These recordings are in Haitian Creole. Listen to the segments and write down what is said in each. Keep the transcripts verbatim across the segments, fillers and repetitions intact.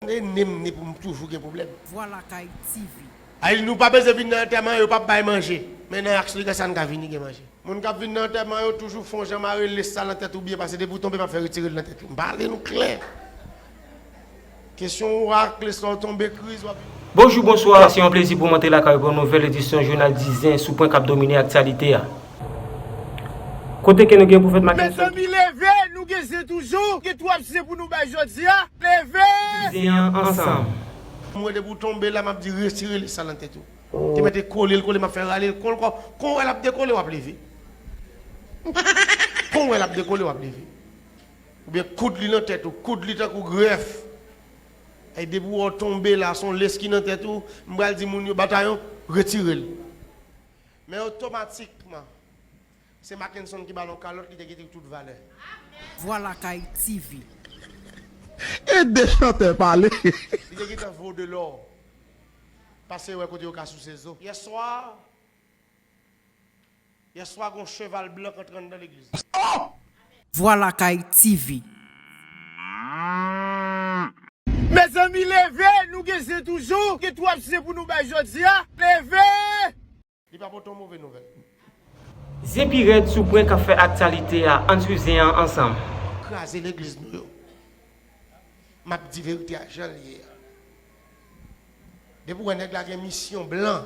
Tande, ne m ni pou m toujou gen pwoblèm. Vwa Lakay T V. Ay, nou pa bezwen vin nan antèman, yo p ap bay manje. Men nan Aksli, sa n ka vini gen manje. Moun k ap vin nan antèman yo toujou fè yon jan mare lès sa nan tèt ou byen, paske depi w tonbe, m ap fè retire l nan tèt ou. M pale nou klè. Kesyon ou ak lès la w tonbe kriz, w ap Bonjou, bonswa, se yon plezi pou mwen te lakay pou yon nouvèl edisyon jounal Dizen sou pwen k ap domine aktyalite a. Kote ke nou gen pwofèt Mackenson. Mezanmi, leve, nou gen zen toujou, gen twòp zen pou nou bay jodi a. Leve! Zen an ansanm. Mwen depi w tonbe la, m ap di retire lès sa nan tèt ou. Te mete kole l, kole, m ap fè rale l, kon, kon, kon w wè l ap dekole, w ap leve. Kon w wè l ap dekole, w ap leve. Oubyen koud li nan tèt ou, koud li tankou grèf. E depi w tonbe la, se yon lès ki nan tèt ou, m pral di moun yo, batayon, retire l. Men otomatikman, se Mackenson ki ba l yon kalòt, li te kite tout valè. Vwa Lakay T V. Ede chantè pale. Li te gentan vo de lò. Pase wè kote yo ka souse zo. Yèswa, yèswa, gon cheval blan k antre anndan legliz la. Vwa Lakay T V. Mezanmi, leve, nou gen zen toujou, gen twòp zen pou nou bay jodi a. Leve! Li pa pote yon move nouvèl. Zen pi rèd sou pwen k ap fè aktyalite a, ann swiv zen an ansanm. Kraze legliz nou yo. M ap di verite a jan l ye a. Depi w wè nèg la gen misyon blan,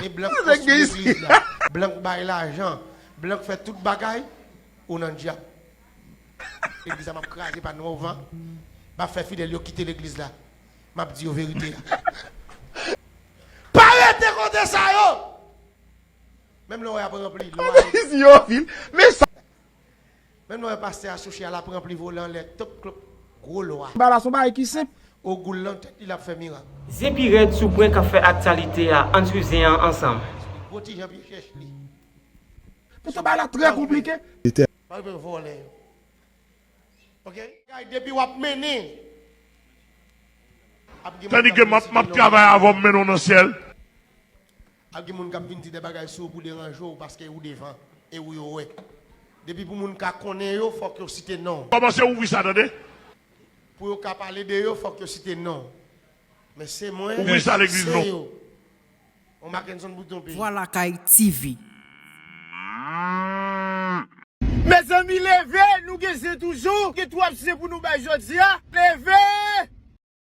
e blan k konstwi legliz la, blan k bay lajan, blan k fè tout bagay, ou nan dyab. Legliz la m ap kraze pa nwa ouvan, m ap fè fidèl yo kite legliz la. M ap di yo verite a. Pa rete kote sa yo! Menm lè w ap ranpli, lè w ap Yo vin, men sa Menm lè w wè pastè a sou chè a, l ap ranpli vole anlè, top klop, gwo lwa. Bagay la se yon bagay ki senp. Ogoul nan tèt li, l ap fè mirak. Zen pi rèd sou pwen k ap fè aktyalite a, ann swiv zen an ansanm. Gwo ti jan pye chèch li. Poutan bagay la trè konplike. Pa rive vòlè yo. Oke? Kay depi w ap mennen. Ap gen moun k ap vin site non w. Tandike m ap, m ap travay avè w, m mennen w nan syèl. Ap gen moun k ap vin di de bagay sou ou pou deranje w paske ou devan e ou yo wè. Depi pou moun ka konnen yo, fòk yo site non w. Kòmanse ouvri sa, tande. Pou yo ka pale de yo, fòk yo site non w. Men se mwen, ouvri sa legliz se non. Yo. On Mackenson Bouton Peyi. Vwa Lakay T V. Mezanmi, leve, nou gen zen toujou, gen twòp zen pou nou bay jodi a. Leve!